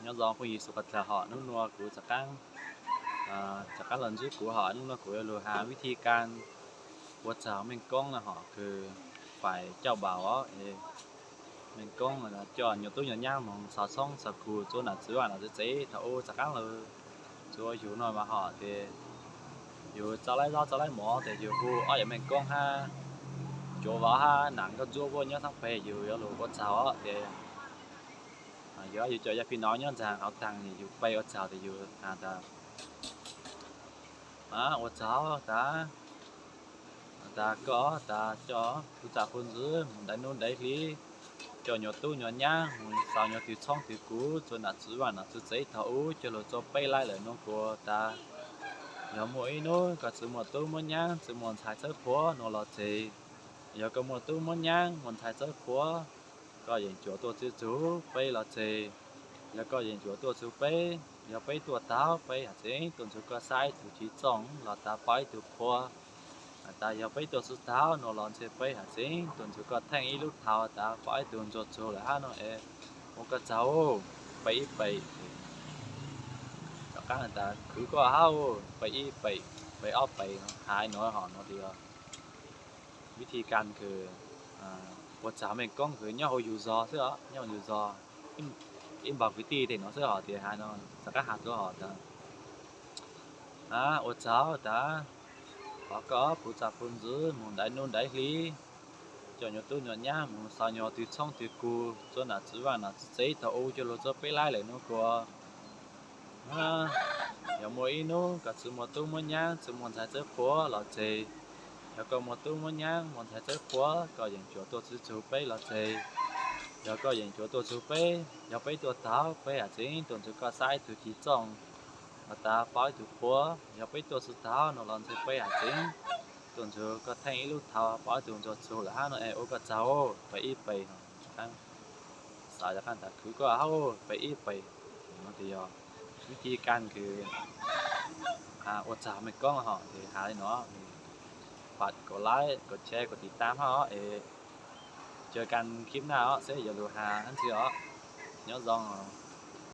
Nyob zoo phooj ywg sawv daws hos, hnub no kuv rov qaab, rov qaab los ntsib kuv hos, hnub no kuv yuav lug has vib thi kas ua tsaug meej koob na hos, kws fais cauj npaum os, meej koob coj nyuas tub nyuas nyab moog xaus tshoob xaus kug rua nam txiv vaaj nam txiv tsev. Thaum ub rov qaab lug rua yug no mas hos tes yug txaus laib zaub txaus laib mov tes yug hu ob yam meej koob hab cuav vauv hab nam nkauj ntsuab puab nyob thaab peg, yug yuav lug ua tsaug os tes yug, yug cov yaj phi no nyob ntxag hauv taag, yug pe ua tsaug tes yug has tas, ua tsaug tas, tas koj tas coj puv tsav puv ntxwv moog daiv nub daiv hli, coj nyuas tub nyuas nyab moog xaus nyuas twg tshoob twg kug rua nam txiv vaaj nam txiv tsev. Thaum ub coj lug rua peb laib lawm nua kuas tas, yog muaj ib nub koj tsi muaj tub muaj nyab tsi muaj ntxhais txawb qhuav nua los tseg, yog koj muaj tub muaj nyab muaj ntxhais txawb qhuav, koj yeem cuam tuaj tswv tsug peb los tseg. Yog koj yeem cuam tuaj tswv peb, yog peb tuaj taug peb has tseeb tuaj ntsug koj saib ib tug chiv txooj los tas pov ib tug qhua. Has tas yog peb tuaj tsi taug nua los ntshe peb has tseeb tuaj ntsug koj theej ib lub thau tas pov ib tug ntsuag tsug lawm hab nua es, ua koj tsaug, pe ib pe. Rov qaab tas khwv koj hab, pe ib pe, pe ob pe, has nuav hos nuav tias vib thi kas kws ua tsaug meej koob kws nyob huv yug zog xwb os, nyob huv yug zog, ib npaug kwv tij tej nuav xwb hos tias has nuav rov qaab has dlua hos tas, ua tsaug tas, thov koj puv tsav puv ntxwv moog daiv nub daiv hli, coj nyuas tub nyuas nyab moog xaus nyuas twg tshoob twg kug rua nam txiv vaaj nam txiv tsev. Thaum ub coj lug rua peb laib lawm nua kuas, yog muaj ib nub koj tsi muaj tub muaj nyab tsi muaj ntxhais txawb qhuav los tseg, yog koj muaj tub muaj nyab muaj ntxhais txawb qhuav koj yeem cuam tuaj tswv tsug peb los tseg. Yog koj yeem cuam tuaj tswv peb, yog peb tuaj taug peb has tseeb tuaj ntsug koj saib ib tug chiv txooj los tas pov ib tug qhua. Yog peb tuaj tsi taug nua los ntshe peb has tseeb tuaj ntsug koj theej ib lub thau pov ib tug ntsuag tsug lawm hab nua es, ua koj tsaug, pe ib pe. Xaav tas khwv koj hab, pe ib pe. Nuav tias yog vib thi kas kws ua tsaug meej koob hos tes has le nuav, pab kov like kov share kov tiv tam hab os es, ca kas khib naj os seb yuav lug has dlaab tsi os. Nyob zoo.